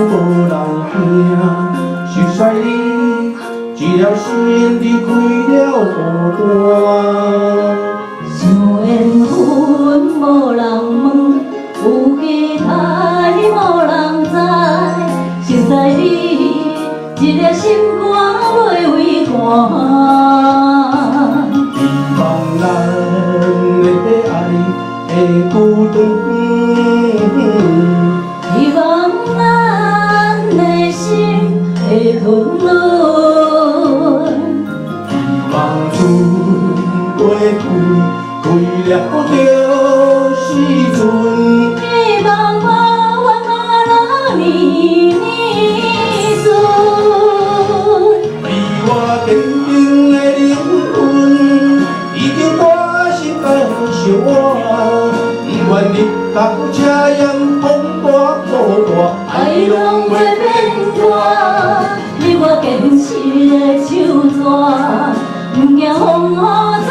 無人聽，熟似你一粒心離開了孤單。想緣分無人問，有期待無人知，熟似你一粒心肝袂畏寒。希望咱的愛會久長，希望咱的心會吞潤，希望春花開，開了就是春。希望無怨無惱年年順。你我堅定的靈魂，已經大心甲相活。不管日頭斜陽風大雨大，愛攏袂變卦。你我堅持的手紙，毋驚風雨。